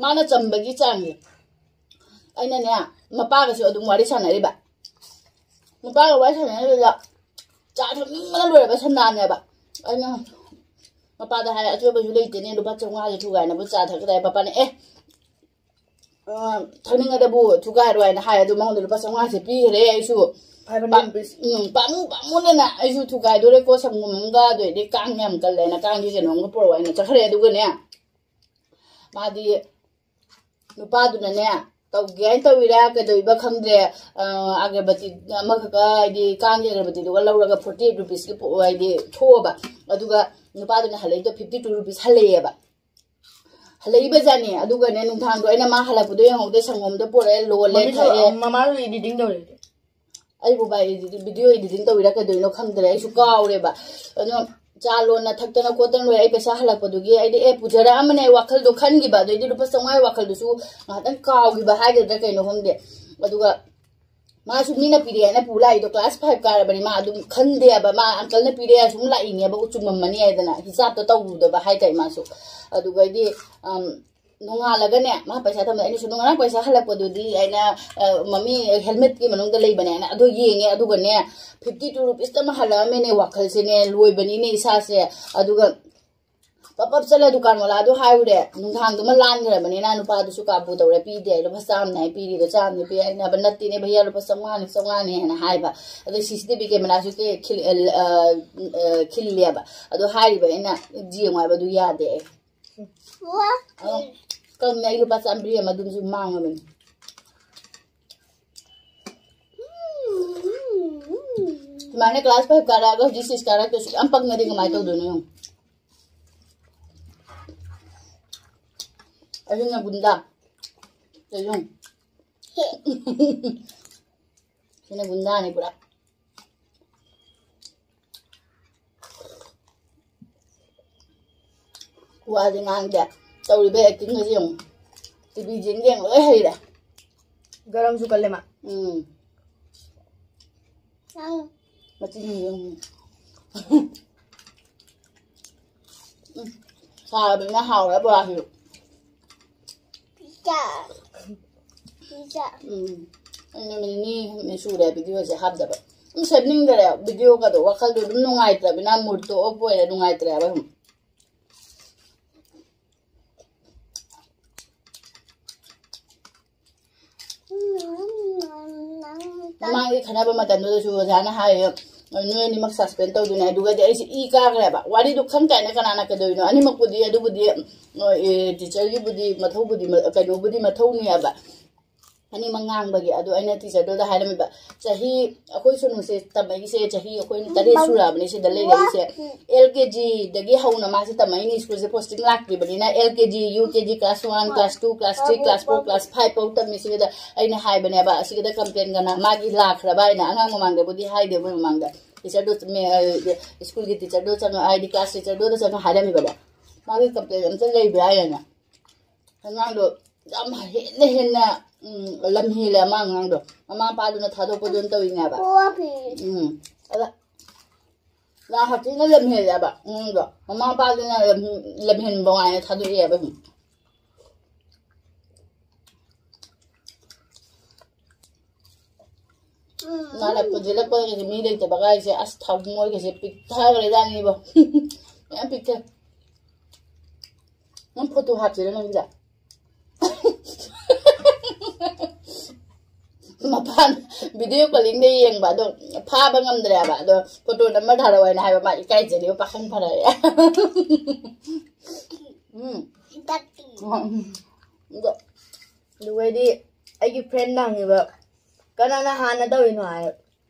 ꯃꯥꯅ ꯆꯝꯕꯒꯤ ꯆꯥꯡꯁꯦ꯫ ꯑꯩꯅꯅꯦ, ꯃꯄꯥꯒꯁꯨ ꯑꯗꯨꯝ ꯋꯥꯔꯤ ꯁꯥꯟꯅꯔꯤꯕ꯫ ꯃꯄꯥꯒ ꯋꯥꯔꯤ ꯁꯥꯟꯅꯔꯤꯕꯗ ꯆꯥ ꯊꯛꯅꯤꯡꯕꯅ ꯂꯣꯏꯔꯕ ꯁꯟꯗꯥꯅꯦꯕ꯫ ꯑꯩꯅ ꯃꯄꯥꯗ ꯍꯥꯏ, "ꯑꯆꯣꯏꯕꯁꯨ ꯂꯩꯇꯦꯅꯦ, ꯂꯨꯄꯥ ꯆꯥꯝꯃꯉꯥꯁꯦ ꯊꯨꯒꯥꯏꯅꯕ ꯆꯥ ꯊꯛꯀꯗꯥꯏ?" ꯄꯄꯥꯅ, "ꯑꯦ, ꯑ, ꯊꯛꯅꯤꯡꯉꯗꯕꯨ ꯊꯨꯒꯥꯏꯔꯣ" ꯍꯥꯏꯅ ꯍꯥꯏ꯫ ꯑꯗꯨ ꯃꯉꯣꯟꯗ ꯂꯨꯄꯥ ꯆꯥꯝꯃꯉꯥꯁꯦ ꯄꯤꯈ꯭ꯔꯦ ꯑꯩꯁꯨ꯫ Five hundred rupees. ꯎꯝ, ꯄꯥꯝꯃꯨ, ꯄꯥꯝꯃꯨꯗꯅ ꯑꯩꯁꯨ ꯊꯨꯒꯥꯏꯗꯣꯔꯦꯀꯣ, ꯁꯪꯒꯣꯝ ꯑꯃꯒ, ꯑꯗꯨ ꯑꯣꯏꯔꯗꯤ ꯀꯥꯡ ꯌꯥꯝ ꯀꯜꯂꯦꯅ ꯀꯥꯡꯒꯤ ꯀꯩꯅꯣꯝꯒ ꯄꯨꯔꯛꯑꯣ ꯍꯥꯏꯅ ꯆꯠꯈ꯭ꯔꯦ꯫ ꯑꯗꯨꯒꯅꯦ, ꯃꯥꯗꯤ ꯅꯨꯄꯥꯗꯨꯅꯅꯦ, ꯇꯧꯒꯦ ꯍꯥꯏꯅ ꯇꯧꯔꯤꯔꯥ ꯀꯩꯗꯧꯔꯤꯕ ꯈꯪꯗ꯭ꯔꯦ꯫ ꯑꯒꯔꯕꯇꯤ ꯑꯃꯈꯛꯀ, ꯍꯥꯏꯗꯤ ꯀꯥꯡꯒꯤ ꯑꯒꯔꯕꯇꯤꯗꯨꯒ ꯂꯧꯔꯒ forty eight rupeesꯀꯤ ꯍꯥꯏꯗꯤ ꯊꯣꯛꯑꯕ꯫ ꯑꯗꯨꯒ ꯅꯨꯄꯥꯗꯨꯅ ꯍꯜꯂꯛꯏꯗꯣ fifty two rupees ꯍꯜꯂꯛꯑꯦꯕ꯫ ꯍꯜꯂꯛꯏꯕ ꯖꯥꯠꯅꯤ꯫ ꯑꯗꯨꯒꯅꯦ, ꯅꯨꯡꯗꯥꯡꯗꯣ ꯑꯩꯅ ꯃꯥ ꯍꯜꯂꯛꯄꯗꯣ ꯌꯦꯡꯍꯧꯗꯦ, ꯁꯪꯒꯣꯝꯗ ꯄꯨꯔꯛꯑꯦ, ꯂꯣꯜꯂꯦ, ꯃꯃꯤꯁꯨ, ꯊꯛꯑꯦ꯫ ꯃꯃꯥꯁꯨ editing ꯇꯧꯔꯦ꯫ ꯑꯩꯕꯨ ꯚꯥꯏ, video editing ꯇꯧꯔꯤꯔꯥ ꯀꯩꯗꯧꯔꯤꯅꯣ ꯈꯪꯗ꯭ꯔꯦ, ꯑꯩꯁꯨ ꯀꯥꯎꯔꯦꯕ꯫ ꯑꯗꯣ ꯆꯥ ꯂꯣꯟꯅ ꯊꯛꯇꯅ ꯈꯣꯠꯇꯅ ꯂꯣꯏꯔꯦ꯫ ꯑꯩ ꯄꯩꯁꯥ ꯍꯜꯂꯛꯄꯗꯨꯒꯤ ꯑꯩꯗꯤ, ꯑꯦ, ꯄꯨꯖꯔꯛꯑꯃꯅꯦ, ꯑꯩ ꯋꯥꯈꯜꯗꯣ ꯈꯟꯈꯤꯕ꯫ ꯑꯗꯩꯗꯤ ꯂꯨꯄꯥ ꯆꯥꯝꯃꯉꯥꯒꯤ ꯋꯥꯈꯜꯗꯨꯁꯨ ꯉꯥꯏꯍꯥꯛꯇꯪ ꯀꯥꯎꯈꯤꯕ ꯍꯥꯏꯒꯗ꯭ꯔꯥ ꯀꯩꯅꯣ ꯈꯪꯗꯦ꯫ ꯑꯗꯨꯒ ꯃꯥꯁꯨ ꯃꯤꯅ ꯄꯤꯔꯛꯑꯦꯅ ꯄꯨ ꯂꯥꯛꯏꯗꯣ, class five ꯀꯥꯔꯕꯅꯤ, ꯃꯥ ꯑꯗꯨꯝ ꯈꯟꯗꯦꯕ꯫ ꯃꯥ uncleꯅ ꯄꯤꯔꯛꯑꯦ ꯁꯨꯝ ꯂꯥꯛꯏꯅꯦꯕ, ꯆꯨꯝꯃꯝꯃꯅꯤ ꯍꯥꯏꯗꯅ, ꯍꯤꯁꯥꯞꯇꯣ ꯇꯧꯔꯨꯗꯕ ꯍꯥꯏꯇꯥꯔꯦ ꯃꯥꯁꯨ꯫ ꯑꯗꯨꯒꯩꯗꯤ, ꯑꯝ, ꯅꯣꯡꯉꯥꯜꯂꯒꯅꯦ, ꯃꯥ ꯄꯩꯁꯥ ꯊꯝꯕꯗ ꯑꯩꯅꯁꯨ, "ꯅꯣꯡꯉꯥꯜꯂꯒ ꯄꯩꯁꯥ ꯍꯜꯂꯛꯄꯗꯨꯗꯤ?" ꯑꯩꯅ, ꯑ, "ꯃꯃꯤ helmetꯀꯤ ꯃꯅꯨꯡꯗ ꯂꯩꯕꯅꯦꯅ", ꯑꯗꯨ ꯌꯦꯡꯉꯦ꯫ ꯑꯗꯨꯒꯅꯦ, fifty two rupeesꯇ ꯑꯃ ꯍꯜꯂꯛꯑꯝꯃꯦꯅꯦ, ꯋꯥꯈꯜꯁꯦꯅꯦ ꯂꯣꯏꯕꯅꯤꯅꯦ ꯏꯁꯥꯁꯦ꯫ ꯑꯗꯨꯒ ꯄꯞ ꯄꯞ ꯆꯠꯂ ꯗꯨꯀꯥꯟ ꯋꯥꯂꯥꯗꯣ ꯍꯥꯏꯔꯨꯔꯦ, ꯅꯨꯡꯗꯥꯡꯗꯨꯃ ꯂꯥꯟꯈ꯭ꯔꯕꯅꯤꯅ ꯅꯨꯄꯥꯗꯨꯁꯨ ꯀꯥꯕꯨ ꯇꯧꯔꯦ, ꯄꯤꯗꯦ, ꯂꯨꯄꯥ ꯆꯥꯝꯃꯅꯦ ꯍꯥꯏ ꯄꯤꯔꯤꯗꯣ, ꯆꯥꯝꯃꯅꯦ ꯄꯤ ꯍꯥꯏꯅꯕ ꯅꯠꯇꯦꯅꯦ ꯚꯩꯌꯥ, ꯂꯨꯄꯥ ꯆꯥꯝꯃꯉꯥꯅꯦ, ꯆꯥꯝꯃꯉꯥꯅꯦ ꯍꯥꯏꯅ ꯍꯥꯏꯕ꯫ ꯑꯗꯩ CCTV cameraꯁꯨ ꯀꯦ-, ꯈꯤꯜ-, ꯑ, ꯑ, ꯈꯤꯜꯂꯦꯕ꯫ ꯑꯗꯣ ꯍꯥꯏꯔꯤꯕ ꯑꯩꯅ ꯌꯦꯡꯉꯣ ꯍꯥꯏꯕꯗꯨ ꯌꯥꯗꯦ꯫ ꯑꯩ ꯑ, ꯀꯪꯉꯦ, ꯑꯩ ꯂꯨꯄꯥ ꯆꯥꯝꯃꯔꯤ ꯑꯃ ꯑꯗꯨꯝꯁꯨ ꯃꯥꯡꯉꯕꯅꯤ꯫ ꯁꯨꯃꯥꯏꯅ class five ꯀꯥꯔꯛꯑꯒ ꯍꯧꯖꯤꯛ six ꯀꯥꯔꯛꯇꯁꯨ ꯌꯥꯝ ꯄꯪꯉꯗꯤ ꯀꯃꯥꯏꯅ ꯇꯧꯗꯣꯏꯅꯣ ꯌꯦꯡꯉꯨ꯫ ꯑꯁꯤꯅ ꯒꯨꯟꯗꯥ꯫ ꯌꯦꯡꯉꯨ꯫ ꯁꯤꯅ ꯒꯨꯟꯗꯥꯅꯤ ꯄꯨꯔꯥ꯫ ꯋꯥꯗꯤ ꯉꯥꯡꯗꯦ꯫ ꯇꯧꯔꯤꯕ actingꯒꯁꯦ ꯌꯦꯡꯉꯨ꯫ TVꯁꯦ ꯌꯦꯡ ꯂꯣꯏ ꯍꯩꯔꯦ꯫ ꯒꯔꯝꯁꯨ ꯀꯜꯂꯦ ꯃꯥ꯫ ꯎꯝ꯫ ꯃꯆꯤꯟ ꯌꯦꯡꯉꯨ꯫ ꯎꯝ꯫ ꯁꯥꯔꯕꯅꯤꯅ ꯍꯥꯎꯔꯦ ꯕꯣꯔꯥꯁꯤꯁꯨ꯫ ꯄꯤꯖꯥ꯫ ꯄꯤꯖꯥ꯫ ꯎꯝ꯫ ꯑꯩ ꯅꯨꯃꯤꯠ ꯅꯤꯅꯤ ꯍꯨꯝꯅꯤ ꯁꯨꯔꯦ videoꯁꯦ ꯍꯥꯞꯇꯕ꯫ ꯑꯗꯨꯝ ꯁꯦꯝꯅꯤꯡꯗꯔꯦ videoꯒꯗꯣ, ꯋꯥꯈꯜꯗꯣ ꯑꯗꯨꯝ ꯅꯨꯡꯉꯥꯏꯇ꯭ꯔꯕꯅꯤꯅ, moodꯇꯣ off ꯑꯣꯏꯔꯦ, ꯅꯨꯡꯉꯥꯏꯇ꯭ꯔꯦꯕ ꯁꯨꯝ꯫ ꯃꯃꯥꯡꯒꯤ ꯈꯠꯅꯕ ꯃꯇꯝꯗꯨꯗꯁꯨ ꯑꯣꯖꯥꯅ ꯍꯥꯏꯌꯦ, "ꯅꯣꯏ ꯑꯅꯤꯃꯛ suspend ꯇꯧꯗꯣꯏꯅꯦ"꯫ ꯑꯗꯨꯒꯗꯤ ꯑꯩꯁꯦ ꯏ ꯀꯥꯈ꯭ꯔꯦꯕ꯫ ꯋꯥꯔꯤꯗꯣ ꯈꯪ ꯀꯥꯏꯅ ꯀꯅꯥꯅ ꯀꯩꯗꯧꯔꯤꯅꯣ? ꯑꯅꯤꯃꯛꯄꯨꯗꯤ, ꯑꯗꯨꯕꯨꯗꯤ, ꯑ, ꯑꯦ, teacherꯒꯤꯕꯨꯗꯤ ꯃꯊꯧꯕꯨꯗꯤ, ꯃ-, ꯀꯩꯅꯣꯕꯨꯗꯤ ꯃꯊꯧꯅꯦꯕ꯫ ꯑꯅꯤꯃꯛ ꯉꯥꯡꯕꯒꯤ꯫ ꯑꯗꯨ ꯑꯩꯅ ꯇꯤꯆꯔꯗꯨꯗ ꯍꯥꯏꯔꯝꯃꯤꯕ, ꯆꯍꯤ, ꯑꯩꯈꯣꯏ ꯁꯣꯅꯨꯁꯦ ꯇꯝꯃꯛꯏꯁꯦ ꯆꯍꯤ ꯑꯩꯈꯣꯏꯅ ꯇꯔꯦꯠ ꯁꯨꯔꯛꯑꯕꯅꯦ ꯁꯤꯗ ꯂꯩꯔꯛꯏꯁꯦ꯫ ꯑꯦꯜ ꯀꯦ ꯖꯤꯗꯒꯤ ꯍꯧꯅ ꯃꯥꯁꯦ ꯇꯝꯃꯛꯏꯅꯦ, ꯁ꯭ꯀꯨꯜꯁꯦ ꯄꯣꯁꯇꯤꯡ ꯂꯥꯛꯇ꯭ꯔꯤꯕꯅꯤꯅ꯫ L K G, U K G, class one, class two, class three, class four, class five ꯐꯥꯎ ꯇꯝꯃꯤ꯫ ꯁꯤꯗ ꯑꯩꯅ ꯍꯥꯏꯕꯅꯦꯕ, ꯑꯁꯤꯒꯤꯗ ꯀꯝꯄ꯭ꯂꯦꯟꯒꯅ ꯃꯥꯒꯤ ꯂꯥꯛꯈ꯭ꯔꯕ ꯍꯥꯏꯅ꯫ ꯑꯉꯥꯡ ꯃꯃꯥꯡꯗꯕꯨꯗꯤ ꯍꯥꯏꯗꯦ, ꯃꯣꯏ ꯃꯃꯥꯡꯗ꯫ ꯇꯤꯆꯔꯗꯣ, ꯃꯦ-, ꯁ꯭ꯀꯨꯜꯒꯤ ꯇꯤꯆꯔꯗꯣꯗ ꯆꯪꯉ, ꯍꯥꯏꯗꯤ ꯀ꯭ꯂꯥꯁ ꯇꯤꯆꯔꯗꯣꯗ ꯆꯪꯉ ꯍꯥꯏꯔꯝꯃꯤꯕꯅꯦ, ꯃꯥꯒꯤ ꯀꯝꯄ꯭ꯂꯦꯟ ꯑꯝꯇ ꯂꯩꯕ꯭ꯔꯥ ꯍꯥꯏꯅꯅꯦ꯫ ꯑꯉꯥꯡꯗꯣ ꯌꯥꯝ ꯍꯦꯟꯅ ꯍꯦꯟꯅ, ꯎꯝ, ꯂꯝ ꯍꯦꯜꯂꯦ ꯑꯃ ꯑꯉꯥꯡꯗꯣ꯫ ꯃꯃꯥ ꯃꯄꯥꯗꯨꯅ ꯊꯥꯗꯣꯛꯄꯗꯨꯅ ꯇꯧꯔꯤꯅꯦꯕ꯫ ꯎꯝ꯫ ꯑꯗ ꯌꯥꯝ ꯍꯥꯊꯤꯅ ꯂꯝ ꯍꯦꯜꯂꯦꯕ ꯑꯉꯥꯡꯗꯣ꯫ ꯃꯃꯥ ꯃꯄꯥꯗꯨꯅ ꯂꯝ, ꯂꯝ ꯍꯦꯟꯕ ꯋꯥꯅ ꯊꯥꯗꯣꯛꯑꯦꯕ ꯁꯨꯝ꯫ ꯅꯥꯔꯛꯄ ꯌꯦꯛꯂꯛꯄꯒꯤ ꯃꯤ ꯂꯩꯇꯕ ꯀꯥꯏꯁꯦ, ꯑꯁ, ꯊꯃꯣꯏꯒꯁꯦ ꯄꯤꯛꯊꯈ꯭ꯔꯦꯖꯥꯠꯅꯤꯕꯣ꯫ ꯃꯌꯥꯝ ꯄꯤꯛꯊ꯫ ꯅꯪ ꯐꯣꯇꯣ ꯍꯥꯞꯁꯤꯔ ꯅꯪꯒꯤꯗ? ꯃꯄꯥꯟ ꯚꯤꯗꯤꯑꯣ ꯀꯣꯂꯤꯡꯗ ꯌꯦꯡꯕ, ꯑꯗꯣ ꯐꯥꯕ ꯉꯝꯗ꯭ꯔꯦꯕ꯫ ꯑꯗꯣ ꯐꯣꯇꯣ ꯅꯝꯕꯔ ꯊꯥꯔꯛꯑꯣ ꯍꯥꯏꯅ ꯍꯥꯏꯕ, ꯃꯥ ꯏꯀꯥꯏꯖꯔꯤꯕ ꯄꯥꯈꯪ ꯐꯔꯛꯑꯦ꯫ ꯎꯝ꯫ ꯍꯤꯗꯥꯛꯇꯤ꯫ ꯑꯗꯣ ꯑꯗꯨꯒꯩꯗꯤ ꯑꯩꯒꯤ ꯐ꯭ꯔꯦꯟꯗ ꯍꯪꯉꯤꯕ, "ꯀꯅꯥꯅ ꯍꯥꯟꯅ ꯇꯧꯔꯤꯅꯣ?" ꯍꯥꯏ꯫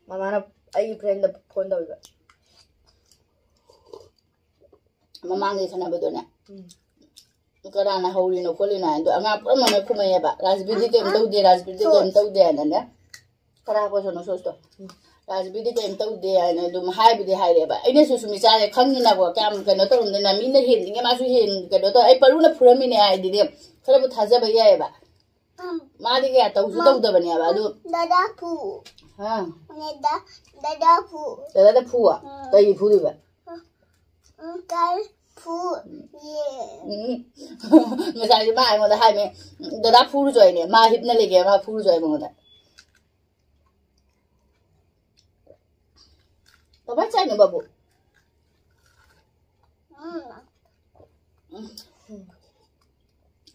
ꯃꯃꯥꯅ ꯑꯩꯒꯤ ꯐ꯭ꯔꯦꯟꯗ ꯐꯣꯟ ꯇꯧꯔꯤꯕ꯫ ꯃꯃꯥꯡꯒꯤ ꯈꯠꯅꯕꯗꯨꯅꯦ꯫ ꯎꯝ꯫ "ꯀꯅꯥꯅ ꯍꯧꯔꯤꯅꯣ ꯈꯣꯠꯂꯤꯅꯣ?" ꯍꯥꯏꯗꯣ ꯑꯉꯥꯡ ꯄꯨꯝꯅꯃꯛꯅ ꯈꯨꯝꯃꯛꯑꯦꯕ, "ꯔꯥꯖꯕꯤꯔꯗꯤ ꯀꯩꯝ ꯇꯧꯗꯦ, ꯔꯥꯖꯕꯤꯔꯗꯤ ꯀꯩꯝ ꯇꯧꯗꯦ" ꯍꯥꯏꯅꯅꯦ꯫ ꯈꯔ ꯍꯥꯞꯄꯣ ꯁꯣꯅꯣ ꯁꯣꯁꯇꯣ꯫ "ꯔꯥꯖꯕꯤꯔꯗꯤ ꯀꯩꯝ ꯇꯧꯗꯦ" ꯍꯥꯏꯅ ꯑꯗꯨꯝ ꯍꯥꯏꯕꯨꯗꯤ ꯍꯥꯏꯔꯦꯕ꯫ ꯑꯩꯅꯁꯨ ꯁꯨꯃꯤꯆꯥꯁꯦ ꯈꯪꯉꯤꯅꯀꯣ, ꯀꯌꯥꯝ ꯀꯩꯅꯣ ꯇꯧꯔꯝꯗꯣꯏꯅ, ꯃꯤꯅ ꯍꯦꯟꯅꯤꯡꯉꯦ ꯃꯥꯁꯨ ꯍꯦꯟ ꯀꯩꯅꯣ ꯇꯧ, ꯑꯩ ꯄꯔꯨꯅ ꯐꯨꯔꯝꯃꯤꯅꯦ ꯍꯥꯏꯗꯤꯅꯦ ꯈꯔꯕꯨ ꯊꯥꯖꯕ ꯌꯥꯏꯑꯕ꯫ ꯃꯥꯗꯤ ꯀꯌꯥ ꯇꯧꯁꯨ ꯇꯧꯗꯕꯅꯦꯕ꯫ ꯑꯗꯨ ꯗꯗꯥ ꯐꯨ꯫ ꯍꯥ? ꯗꯗꯥ, ꯗꯗꯥ ꯐꯨ꯫ ꯗꯗꯥꯗ ꯐꯨ? ꯎꯝ꯫ ꯀꯩꯒꯤ ꯐꯨꯔꯤꯕ? ꯎꯝ, ꯀꯩ ꯐꯨ? ꯌꯦ꯫ ꯎꯝ꯫ ꯉꯁꯥꯏꯁꯨ ꯃꯥ ꯑꯩꯉꯣꯟꯗ ꯍꯥꯏꯃꯦ, "ꯗꯗꯥ ꯐꯨꯔꯨꯆꯣ" ꯍꯥꯏꯅꯦ꯫ "ꯃꯥ ꯍꯤꯞꯅ ꯂꯩꯒꯦ, ꯃꯥ ꯐꯨꯔꯨꯆꯣ" ꯍꯥꯏ ꯃꯉꯣꯟꯗ꯫ ꯀꯃꯥꯏ ꯆꯥꯏꯅꯣ ꯕꯥꯕꯨ? ꯎꯝ꯫ ꯎꯝ꯫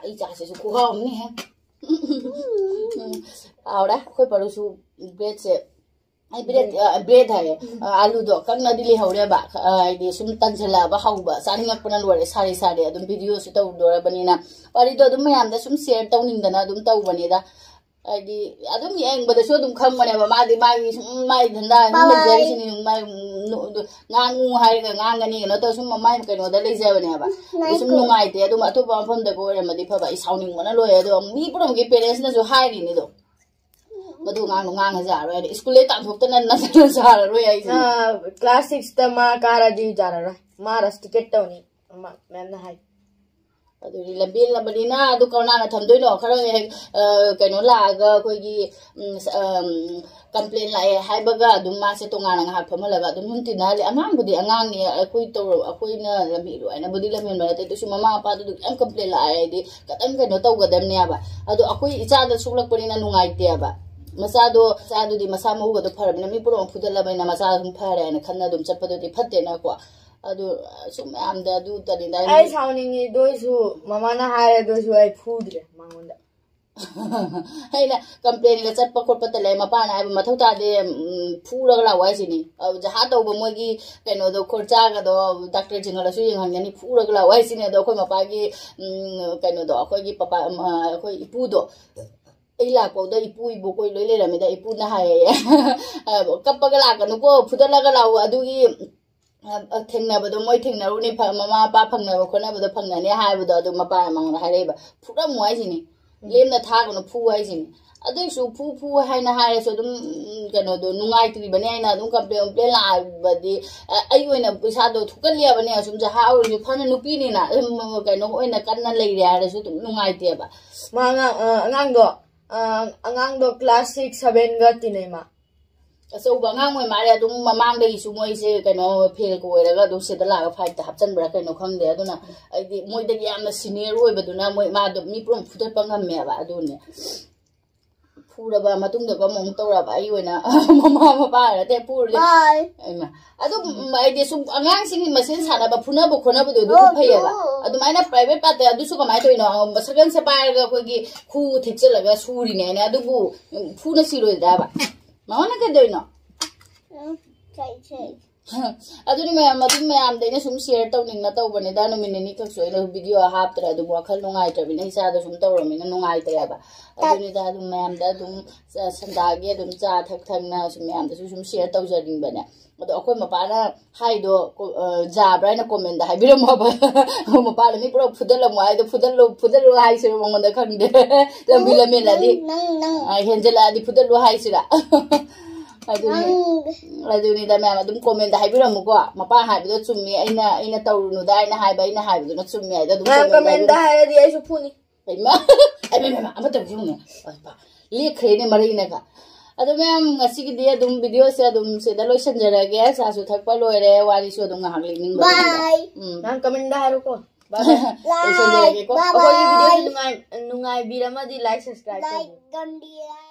ꯑꯩ ꯆꯥꯁꯤꯁꯨ ꯈꯨꯍꯥꯎ ꯑꯃꯅꯤꯍꯦ꯫ ꯎꯝ꯫ ꯍꯥꯎꯔꯦ꯫ ꯑꯩꯈꯣꯏ ꯄꯔꯨꯁꯨ ꯕ꯭ꯔꯦꯗꯁꯦ, ꯑꯩ ꯕ꯭ꯔꯦꯗ, ꯑ, ꯕ꯭ꯔꯦꯗ ꯍꯥꯏꯌꯦ꯫ ꯑ, ꯑꯥꯂꯨꯗꯣ ꯀꯪꯅꯗꯤ ꯂꯩꯍꯧꯔꯦꯕ꯫ ꯑ, ꯍꯥꯏꯗꯤ ꯁꯨꯝ ꯇꯟꯁꯤꯜꯂꯛꯑꯕ ꯍꯧꯕ꯫ ꯆꯥꯅꯤꯡꯉꯛꯄꯅ ꯂꯣꯏꯔꯦ꯫ ꯁꯥꯔꯤ ꯁꯥꯔꯤ ꯑꯗꯨꯝ ꯚꯤꯗꯤꯑꯣꯁꯨ ꯇꯧꯗꯣꯔꯕꯅꯤꯅ꯫ ꯋꯥꯔꯤꯗꯣ ꯑꯗꯨꯝ ꯃꯌꯥꯝꯗ ꯁꯨꯝ ꯁꯤꯌꯔ ꯇꯧꯅꯤꯡꯗꯅ ꯑꯗꯨꯝ ꯇꯧꯕꯅꯤꯗ꯫ ꯍꯥꯏꯗꯤ ꯑꯗꯨꯝ ꯌꯦꯡꯕꯗꯁꯨ ꯑꯗꯨꯝ ꯈꯪꯕꯅꯦꯕ, ꯃꯥꯗꯤ ꯃꯥꯒꯤ ꯁꯨꯝ ꯃꯥꯏ ꯙꯟꯗꯥ ꯑꯗꯨꯝ ꯂꯩꯖꯔꯤꯁꯤꯅꯤ, ꯃꯥꯏ ꯉꯥꯡꯉꯨ ꯍꯥꯏꯔꯒ ꯉꯥꯡꯒꯅꯤ, ꯀꯩꯅꯣ ꯇꯧꯔ ꯁꯨꯝ ꯃꯥꯏ ꯀꯩꯅꯣꯗ ꯂꯩꯖꯕꯅꯦꯕ꯫ ꯑꯗꯨ ꯁꯨꯝ ꯅꯨꯡꯉꯥꯏꯇꯦ꯫ ꯑꯗꯨꯝ ꯑꯇꯣꯞꯄ ꯃꯐꯝꯗꯒ ꯑꯣꯏꯔꯝꯃꯗꯤ ꯐꯕ꯫ ꯑꯩ ꯁꯥꯎꯅꯤꯡꯕꯅ ꯂꯣꯏꯔꯦ꯫ ꯑꯗꯣ ꯃꯤ ꯄꯨꯝꯅꯃꯛꯀꯤ ꯄꯦꯔꯦꯟꯁꯅꯁꯨ ꯍꯥꯏꯔꯤꯅꯤꯗꯣ, "ꯃꯗꯨ ꯑꯉꯥꯡꯗꯣ ꯉꯥꯡꯉ ꯌꯥꯔꯣꯏ", ꯍꯥꯏꯗꯤ ꯁ꯭ꯀꯨꯜꯗꯩ ꯇꯥꯟꯊꯣꯛꯇꯅ ꯅꯠꯇꯅ ꯌꯥꯔꯔꯣꯏ ꯍꯥꯏꯁꯤꯅꯤ꯫ ꯀ꯭ꯂꯥꯁ ꯁꯤꯛꯁꯇ ꯃꯥ ꯀꯥꯔꯗꯤ ꯌꯥꯔꯔꯣꯏ, ꯃꯥ ꯔꯁꯇꯤꯀꯦꯠ ꯇꯧꯅꯤ, ꯃꯦꯝꯅ ꯍꯥꯏ꯫ ꯑꯗꯨꯗꯤ ꯂꯝꯕꯦꯜꯂꯕꯅꯤꯅ ꯑꯗꯨ ꯀꯅꯥꯅ ꯊꯝꯗꯣꯏꯅꯣ? ꯈꯔ ꯍꯦꯛ ꯀꯩꯅꯣ ꯂꯥꯛꯑꯒ ꯑꯩꯈꯣꯏꯒꯤ ꯀꯝꯄ꯭ꯂꯦꯟ ꯂꯥꯛꯑꯦ ꯍꯥꯏꯕꯒ ꯑꯗꯨꯝ ꯃꯥꯁꯦ ꯇꯣꯉꯥꯟꯅ ꯉꯥꯏꯍꯥꯛ ꯐꯝꯍꯜꯂꯒ ꯑꯗꯨꯝ ꯁꯨꯝ ꯇꯤꯟꯅꯍꯜꯂꯦ꯫ ꯑꯉꯥꯡꯕꯨꯗꯤ ꯑꯉꯥꯡꯅꯤ, ꯑꯩꯈꯣꯏ ꯇꯧꯔ ꯑꯩꯈꯣꯏꯅ ꯂꯝꯍꯦꯜꯂꯨ ꯍꯥꯏꯅꯕꯨꯗꯤ ꯂꯝꯍꯦꯟꯕ ꯅꯠꯇꯦ, ꯑꯗꯨꯁꯨ ꯃꯃꯥ ꯃꯄꯥꯗꯨ ꯑꯗꯨꯝ ꯌꯥꯝ ꯀꯝꯄ꯭ꯂꯦꯟ ꯂꯥꯛꯑꯦ ꯍꯥꯏꯗꯤ ꯈꯤꯇꯪ ꯀꯩꯅꯣ ꯇꯧꯒꯗꯕꯅꯦꯕ꯫ ꯑꯗꯣ ꯑꯩꯈꯣꯏ ꯏꯆꯥꯗ ꯁꯣꯛꯂꯛꯄꯅꯤꯅ ꯅꯨꯡꯉꯥꯏꯇꯦꯕ꯫ ꯃꯆꯥꯗꯣ ꯃꯆꯥꯗꯨꯗꯤ ꯃꯁꯥ ꯃꯎꯒꯗꯣ ꯐꯔꯕꯅꯤꯅ ꯃꯤ ꯄꯨꯝꯅꯃꯛ ꯐꯨꯗꯠꯂꯕꯅꯤꯅ ꯃꯆꯥ ꯑꯗꯨꯝ ꯐꯔꯦ ꯍꯥꯏꯅ ꯈꯟꯅ ꯑꯗꯨꯝ ꯆꯠꯄꯗꯨꯗꯤ ꯐꯠꯇꯦꯅꯀꯣ꯫ ꯑꯗꯨ ꯁꯨꯝ ꯃꯌꯥꯝꯗ ꯑꯗꯨ ꯇꯧꯔꯤꯗ ꯑꯩ ꯁꯥꯎꯅꯤꯡꯉꯤ, ꯑꯗꯨ ꯑꯣꯏꯁꯨ ꯃꯃꯥꯅ ꯍꯥꯏꯔꯦ, ꯑꯗꯨ ꯑꯣꯏꯁꯨ ꯑꯩ ꯐꯨꯗ꯭ꯔꯦ ꯃꯉꯣꯟꯗ꯫ ꯑꯩꯅ ꯀꯝꯄ꯭ꯂꯦꯟꯒ ꯆꯠꯄ ꯈꯣꯠꯄ ꯇꯜꯂꯦ꯫ ꯃꯄꯥꯅ ꯍꯥꯏꯕ ꯃꯊꯧ ꯇꯥꯗꯦ, ꯎꯝ, ꯐꯨꯔꯒ ꯂꯥꯛꯑꯣ ꯍꯥꯏꯁꯤꯅꯤ꯫ ꯑ, ꯖꯍꯥ ꯇꯧꯕ ꯃꯣꯏꯒꯤ ꯀꯩꯅꯣꯗꯣ, ꯈꯣꯔꯆꯥꯒꯗꯣ ꯗꯥꯛꯇꯔ ꯆꯤꯡꯍꯜꯂꯁꯨ ꯌꯦꯡꯍꯟꯒꯅꯤ, ꯐꯨꯔꯒ ꯂꯥꯛꯑꯣ ꯍꯥꯏꯁꯤꯅꯤ꯫ ꯑꯗꯣ ꯑꯩꯈꯣꯏ ꯃꯄꯥꯒꯤ, ꯎꯝ, ꯀꯩꯅꯣꯗꯣ, ꯑꯩꯈꯣꯏꯒꯤ ꯄꯄꯥ, ꯑ, ꯑꯩꯈꯣꯏ ꯏꯄꯨꯗꯣ, ꯑꯩ ꯂꯥꯛꯄꯧꯗ ꯏꯄꯨ ꯏꯕꯣꯛ ꯀꯣꯏ ꯂꯣꯏ ꯂꯩꯔꯝꯃꯤꯗ, ꯏꯄꯨꯅ ꯍꯥꯏꯌꯦ, "ꯑ, ꯀꯞꯄꯒ ꯂꯥꯛꯀꯅꯨꯀꯣ, ꯐꯨꯗꯠꯂꯒ ꯂꯥꯛꯑꯣ, ꯑꯗꯨꯒꯤ, ꯑ, ꯑ, ꯊꯦꯡꯅꯕꯗꯣ ꯃꯣꯏ ꯊꯦꯡꯅꯔꯨꯅꯤ, ꯐ-, ꯃꯃꯥ ꯃꯄꯥ ꯐꯪꯅꯕ ꯈꯣꯠꯅꯕꯗꯣ ꯐꯪꯅꯅꯤ" ꯍꯥꯏꯕꯗꯣ, ꯑꯗꯨ ꯃꯄꯥꯅ ꯃꯉꯣꯟꯗ ꯍꯥꯏꯔꯛꯏꯕ, "ꯐꯨꯔꯝꯃꯨ ꯍꯥꯏꯁꯤꯅꯤ, ꯂꯦꯝꯅ ꯊꯥꯒꯅꯨ, ꯐꯨ ꯍꯥꯏꯁꯤꯅꯤ"꯫ ꯑꯗꯨꯏꯁꯨ ꯐꯨ ꯐꯨ ꯍꯥꯏꯅ ꯍꯥꯏꯔꯁꯨ ꯑꯗꯨꯝ, ꯎꯝ, ꯀꯩꯅꯣꯗꯣ ꯅꯨꯡꯉꯥꯏꯇ꯭ꯔꯤꯕꯅꯦ ꯍꯥꯏꯅ ꯑꯗꯨꯝ ꯀꯝꯄ꯭ꯂꯦꯟ ꯀꯝꯄ꯭ꯂꯦꯟ ꯂꯥꯛꯑꯕꯗꯤ, ꯑ, ꯑꯩ ꯑꯣꯏꯅ ꯏꯁꯥꯗꯣ ꯊꯨꯛꯀꯠꯂꯦꯕꯅꯦ꯫ ꯑꯁꯨꯝ ꯖꯍꯥ ꯑꯣꯏꯔꯁꯨ ꯐꯅ ꯅꯨꯄꯤꯅꯤꯅ ꯑꯗꯨꯝ ꯀꯩꯅꯣ ꯑꯣꯏꯅ ꯀꯟꯅ ꯂꯩꯔꯦ ꯍꯥꯏꯔꯁꯨ ꯑꯗꯨꯝ ꯅꯨꯡꯉꯥꯏꯇꯦꯕ꯫ ꯃꯥ ꯑꯉꯥꯡ, ꯑ, ꯑꯉꯥꯡꯗꯣ, ꯑ, ꯑꯉꯥꯡꯗꯣ ꯀ꯭ꯂꯥꯁ ꯁꯤꯛꯁ ꯁꯚꯦꯟꯒ ꯇꯤꯟꯅꯩ ꯃꯥ꯫ ꯑꯆꯧꯕ ꯑꯉꯥꯡ ꯑꯣꯏ ꯃꯥꯜꯂꯦ꯫ ꯑꯗꯨꯝ ꯃꯃꯥꯡꯗꯒꯤꯁꯨ ꯃꯣꯏꯁꯦ ꯀꯩꯅꯣ ꯐꯦꯜꯒ ꯑꯣꯏꯔꯒ ꯑꯗꯨꯝ ꯁꯤꯗ ꯂꯥꯛꯑꯒ ꯐꯥꯏꯚꯇ ꯍꯥꯞꯆꯤꯟꯕ꯭ꯔꯥ ꯀꯩꯅꯣ ꯈꯪꯗꯦ꯫ ꯑꯗꯨꯅ ꯑꯩꯗꯤ ꯃꯣꯏꯗꯒꯤ ꯌꯥꯝꯅ ꯁꯤꯅꯤꯌꯔ ꯑꯣꯏꯕꯗꯨꯅ ꯃꯣꯏ ꯃꯥꯗꯣ ꯃꯤ ꯄꯨꯝꯅꯃꯛ ꯐꯨꯗꯠꯄ ꯉꯝꯃꯦꯕ꯫ ꯑꯗꯨꯅꯦ ꯐꯨꯔꯕ ꯃꯇꯨꯡꯗꯀꯣ ꯑꯃꯨꯛ ꯇꯧꯔꯕ ꯑꯩ ꯑꯣꯏꯅ ꯃꯃꯥ ꯃꯄꯥ ꯅꯠꯇꯦ ꯐꯨꯔꯗꯤ꯫ ꯍꯣꯏ꯫ ꯏꯃꯥ꯫ ꯑꯗꯨꯝ ꯍꯥꯏꯗꯤ ꯁꯨꯝ ꯑꯉꯥꯡꯁꯤꯡꯒꯤ ꯃꯁꯦꯟ ꯁꯥꯟꯅꯕ ꯐꯨꯅꯕ ꯈꯣꯠꯅꯕꯗꯣ ꯑꯗꯨ ꯑꯣ, ꯐꯩꯌꯦꯕ꯫ ꯑꯗꯨꯃꯥꯏꯅ ꯄ꯭ꯔꯥꯏꯚꯦꯠ ꯄꯥꯔꯠꯇ ꯑꯗꯨꯁꯨ ꯀꯃꯥꯏꯅ ꯇꯧꯔꯤꯅꯣ? ꯁꯒꯟꯁꯦ ꯄꯥꯏꯔꯒ ꯑꯩꯈꯣꯏꯒꯤ ꯈꯨ ꯊꯦꯛꯆꯜꯂꯒ ꯁꯨꯔꯤꯅꯦꯅ ꯑꯗꯨꯕꯨ ꯐꯨꯅ ꯁꯤꯔꯣꯏꯗ꯭ꯔꯕ? ꯃꯉꯣꯟꯗ ꯀꯩꯗꯧꯔꯤꯅꯣ? ꯎꯝ, ꯆꯩ, ꯆꯩ꯫ ꯑꯗꯨꯅꯤ ꯃꯌꯥꯝ, ꯑꯗꯨꯝ ꯃꯌꯥꯝꯗ ꯑꯩꯅ ꯁꯨꯝ ꯁꯤꯌꯔ ꯇꯧꯅꯤꯡꯅ ꯇꯧꯕꯅꯤꯗ꯫ ꯅꯨꯃꯤꯠ ꯅꯤꯅꯤ ꯈꯛꯁꯨ ꯑꯩꯅ ꯚꯤꯗꯤꯑꯣ ꯍꯥꯞꯇ꯭ꯔꯦ, ꯑꯗꯨꯝ ꯋꯥꯈꯜ ꯅꯨꯡꯉꯥꯏꯇ꯭ꯔꯕꯅꯤꯅ, ꯏꯆꯥꯗꯣ ꯁꯨꯝ ꯇꯧꯔꯕꯅꯤꯅ ꯅꯨꯡꯉꯥꯏꯇ꯭ꯔꯦꯕ꯫ ꯑꯗꯨꯅꯤꯗ ꯑꯗꯨꯝ ꯃꯌꯥꯝꯗ ꯑꯗꯨꯝ ꯁꯟꯗꯥꯒꯤ ꯑꯗꯨꯝ ꯆꯥ ꯊꯛ ꯊꯛꯅ ꯁꯨꯝ ꯃꯌꯥꯝꯗꯁꯨ ꯁꯨꯝ ꯁꯤꯌꯔ ꯇꯧꯖꯅꯤꯡꯕꯅꯦ꯫ ꯑꯗꯣ ꯑꯩꯈꯣꯏ ꯃꯄꯥꯅ ꯍꯥꯏꯗꯣ ꯀꯣ- ꯑ, ꯖꯥꯕ꯭ꯔꯥ ꯍꯥꯏꯅ ꯀꯣꯃꯦꯟꯗ ꯍꯥꯏꯕꯤꯔꯝꯃꯣꯕ꯫ ꯑꯩꯈꯣꯏ ꯃꯄꯥꯅ ꯃꯤ ꯄꯨꯔꯥ ꯐꯨꯗꯠꯂꯝꯃꯣ ꯍꯥꯏꯗꯣ, ꯐꯨꯗꯠꯂꯨ ꯐꯨꯗꯠꯂꯨ ꯍꯥꯏꯁꯤꯔ ꯃꯉꯣꯟꯗ ꯈꯪꯗꯦ꯫ ꯂꯝꯕꯤ ꯂꯝꯍꯦꯜꯂꯗꯤ, ꯅꯪ ꯅꯪ ꯑ, ꯍꯦꯟꯖꯜꯂꯛꯑꯗꯤ ꯐꯨꯗꯠꯂꯨ ꯍꯥꯏꯁꯤꯔ꯫ ꯑꯗꯨꯅꯤ꯫ ꯅꯪ ꯑꯗꯨꯅꯤꯗ ꯃꯌꯥꯝ ꯑꯗꯨꯝ ꯀꯣꯃꯦꯟꯗ ꯍꯥꯏꯕꯤꯔꯝꯃꯨꯀꯣ꯫ ꯃꯄꯥ ꯍꯥꯏꯕꯗꯣ ꯆꯨꯝꯃꯤ, ꯑꯩꯅ ꯑꯩꯅ ꯇꯧꯔꯨꯅꯨꯗ ꯑꯩꯅ ꯍꯥꯏꯕ, ꯑꯩꯅ ꯍꯥꯏꯕꯗꯨꯅ ꯆꯨꯝꯃꯤ ꯍꯥꯏꯗꯣ ꯑꯗꯨꯝ ꯅꯪ ꯀꯣꯃꯦꯟꯗ ꯀꯃꯦꯟꯗ ꯍꯥꯏꯕꯤꯔꯝꯃꯨ꯫ ꯍꯥꯏꯔꯗꯤ ꯑꯩꯁꯨ ꯐꯨꯅꯤ꯫ ꯍꯩꯃꯥ! ꯍꯩꯃꯥ, ꯍꯩꯃꯥ, ꯑꯃ ꯇꯧꯁꯤ ꯌꯦꯡꯉꯨꯅꯦ꯫ ꯍꯩꯃꯥ! ꯂꯦꯛꯈ꯭ꯔꯦꯅꯦ ꯃꯔꯩꯅꯒ꯫ ꯑꯗꯣ ꯃꯌꯥꯝ, ꯉꯁꯤꯒꯤꯗꯤ ꯑꯗꯨꯝ ꯚꯤꯗꯤꯑꯣꯁꯦ ꯑꯗꯨꯝ ꯁꯤꯗ ꯂꯣꯏꯁꯤꯟꯖꯔꯒꯦ꯫ ꯆꯥꯁꯨ ꯊꯛꯄ ꯂꯣꯏꯔꯦ, ꯋꯥꯔꯤꯁꯨ ꯑꯗꯨꯝ ꯉꯥꯏꯍꯥꯛ ꯂꯤꯅꯤꯡꯕ꯫ ꯕꯥꯏ꯫ ꯎꯝ꯫ ꯅꯪ ꯀꯃꯦꯟꯗ ꯍꯥꯏꯔꯣꯀꯣ꯫ ꯕꯥꯏ ꯕꯥꯏ꯫ ꯂꯣꯏꯁꯤꯟꯖꯔꯒꯦꯀꯣ꯫ ꯕꯥꯏ ꯕꯥꯏ꯫ ꯑꯩꯈꯣꯏꯒꯤ ꯚꯤꯗꯤꯑꯣꯁꯦ ꯅꯨꯡꯉꯥꯏ-, ꯅꯨꯡꯉꯥꯏꯕꯤꯔꯝꯃꯗꯤ ꯂꯥꯏꯛ, ꯁꯕꯁꯀ꯭ꯔꯥꯏꯕ ꯂꯥꯏꯛ ꯇꯧꯕꯤꯌꯨ꯫ ꯒꯝꯕꯤꯔ꯫